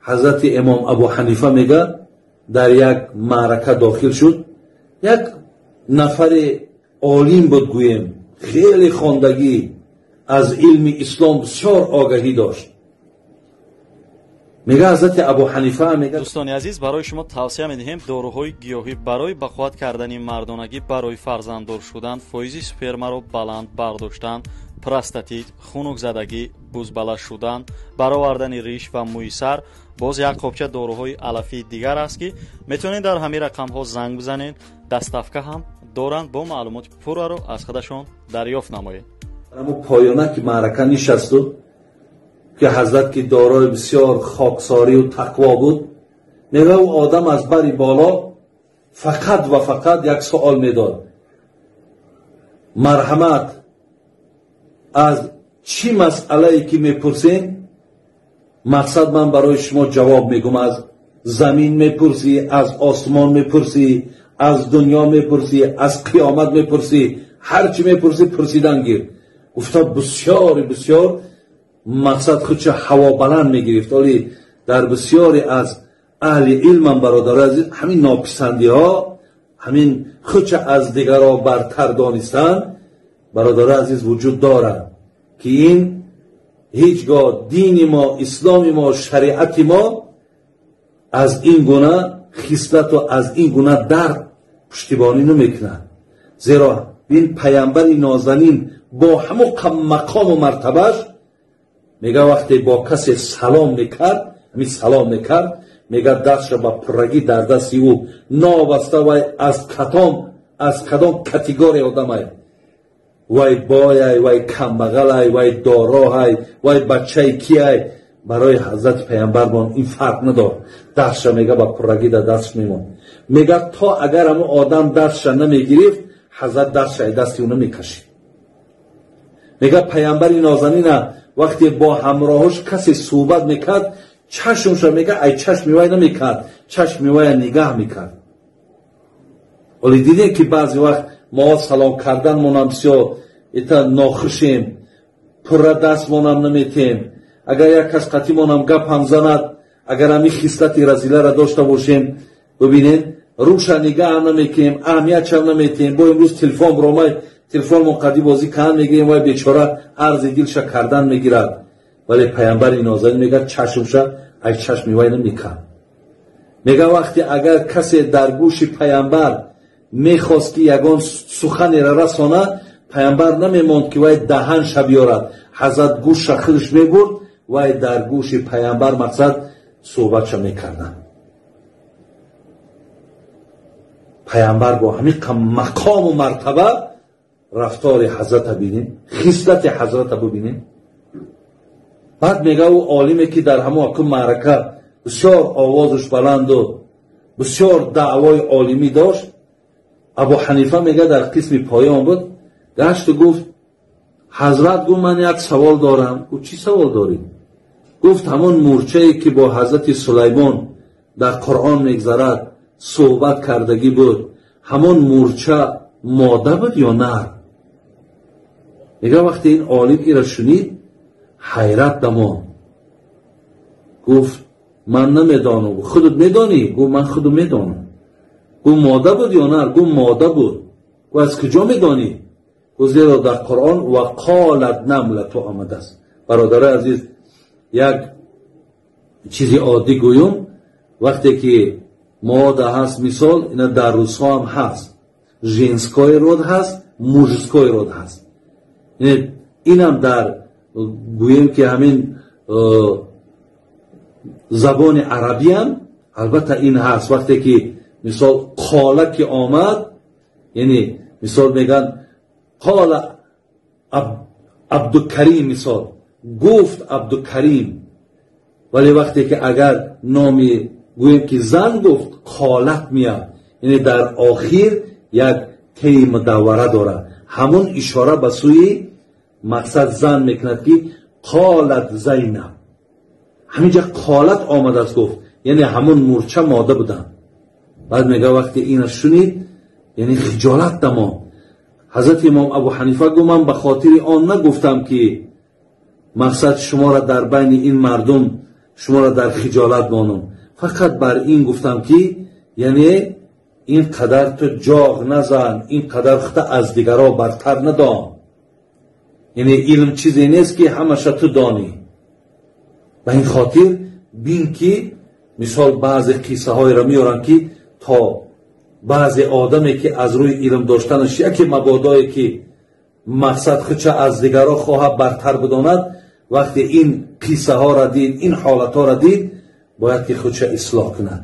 ҳазрати имом Абу Ҳанифа мега дар як маърака дохил шуд. Як нафари олим буд, гӯем, хеле хондагӣ, аз илми ислом бисёр огаҳӣ дошт. Мега ҳазрати Абу Ҳанифа мега: Дӯстони азиз, барои шумо тавсия медиҳем доруҳои гиёҳӣ барои бақувват кардани мардонагӣ, барои фарзанддор шудан, фоизи спермаро баланд бардоштан, простатит, хунукзадагӣ, бузбала шудан, баровардани риш ва мӯи сар. Боз як қопча доруҳои алафии дигар аст, ки метавонед дар ҳамин рақамҳо занг бизанед. Доставка ҳам доранд, бо маълумоти пурраро аз худашон дарёфт намоед. Ҳамун поёна ки маърака нишасту ки ҳазрат ки дорои бисёр хоксорию тақво буд, мега ӯ одам аз бари боло фақат ва фақат як суол медод: марҳамат, аз чӣ масъалае ки мепурсем, мақсад ман барои шумо ҷавоб мегӯм. Аз замин мепурсӣ, аз осмон мепурсӣ, аз дунё мепурсӣ, аз қиёмат мепурсӣ, ҳар чӣ мепурсӣ, пурсидан гир. Гуфта бисёри бисёр мақсад худша ҳавобаланд мегирифт. Оли дар бисёре аз аҳли илмам, бародари азиз, ҳамин нописандиҳо, ҳамин худша аз дигарро бартар донистан, бародари азиз, вуҷуд дорад, ки ин ҳеҷ гоҳ дини мо, исломи мо, шариати мо аз ин гуна хислату аз ин гуна дард пуштибонӣ намекунад. Зеро ин паямбари нозанин бо ҳамон мақому мартабаш мега вақте бо касе салом мекард, ҳамин салом мекард, мега дастша ба пуррагӣ дар дасти ӯ, новобаста вай аз кадом категория одамай, вай бояй, вай камбағалай, вай дороҳай, вай бачаи кияй, барои ҳазрати паямбармон ин фарқ надорд. Дастша мега ба пуррагӣ дар дастш мемонд. Мега то агар ҳамон одам дастша намегирифт, ҳазрат дастша ай дасти ӯ намекашид. Мега паямбари нозанина вақте бо ҳамроҳош касе суҳбат мекард, чашмша мега ай чашми вай намекард, чашми вая нигаҳ мекард. Оле дидем, ки баъзе вақт мо салом карданмонам бисёр ита нохушем, пурра дастмонам наметем. Агар як кас қатимонам гап ҳам занад, агар ҳамин хислати разиларо дошта бошем, бибинед, рӯша нигаҳам намекунем, аҳамиятшам наметем. Бо имрӯз телефон биромай, телефонмон қади бозӣ кан мегирем, вай бечора арзи дилша кардан мегирад. Вале паямбари нозанин мегӯяд, чашмша ай чашми вай намекард. Мега вақте агар касе дар гӯши паямбар мехост, ки ягон суханеро расонад, паямбар намемонд, ки вай даҳанша биёрад, ҳазрат гӯшша худаш мебурд, вай дар гӯши паямбар мақсад суҳбатша мекарданд. Паямбар бо ҳамин мақому мартаба рафтори ҳазрата бинем, хислати ҳазрата бубинем. Баъд мега ӯ олиме, ки дар ҳамон аку маърака бисёр овозаш баланду бисёр даъвои олимӣ дошт, Абу Ҳанифа мега дар қисми поён буд, гашту гуфт: ҳазрат, гуфт, ман як савол дорам. Гуфт: чӣ савол дорӣ? Гуфт: ҳамон мурчае, ки бо ҳазрати Сулаймон дар Қуръон мегзарад, суҳбат кардагӣ буд, ҳамон мурча мода буд ё нар? Мега вақте ин олим ира шунид, ҳайрат дамонд. Гуфт: ман намедонам, худат медонӣ? Гуфт: ман худам медонам. Гуфт: мода буд ё нар? Гуфт: мода буд. Гуфт: аз куҷо медонӣ? Гуфт: зеро дар Қуръон ва қолат намлату омадааст. Бародарои азиз, як чизи оддӣ гӯюм: вақте ки мода ҳаст, мисол, ина дар русҳо ҳам ҳаст, женской род ҳаст, мужской род ҳаст. Инам дар гӯем, ки ҳамин забони арабиам албатта ин ҳаст. Вақте ки мисол қола ки омад, яъне мисол мегӯянд қола Абдукарим, мисол гуфт Абдукарим. Вале вақте ки агар номи гӯем, ки зан гуфт, қолат меяд, яъне дар охир як теи мудаввара дорад, ҳамон ишора ба сӯи мақсад зан мекунад, ки қолат Зайнаб. Ҳаминҷа қолат омадааст, гуфт, яъне ҳамон мурча мода буданд. Баъд мега вақте ина шунид, яъне хиҷолат дамонд. Ҳазрати имом Абу Ҳанифа гуфт: ман ба хотири он нагуфтам, ки мақсад шуморо дар байни ин мардум Шуморо дар хиҷолат монам. Фақат бар ин гуфтам, ки яъне ин қадар ту ҷоғ назан, ин қадар хута аз дигарро бартар надон. Яъне илм чизе нест, ки ҳамаша ту донӣ. Ба ин хотир бин, ки мисол баъзе қиссаҳоеро меоранд, ки то баъзе одаме, ки аз рӯи илм доштанаш яке мабодое, ки мақсад худша аз дигарро хоҳад бартар бидонад, вақте ин қиссаҳоро дид, ин ҳолатҳоро дид, бояд ки худша ислоҳ кунад.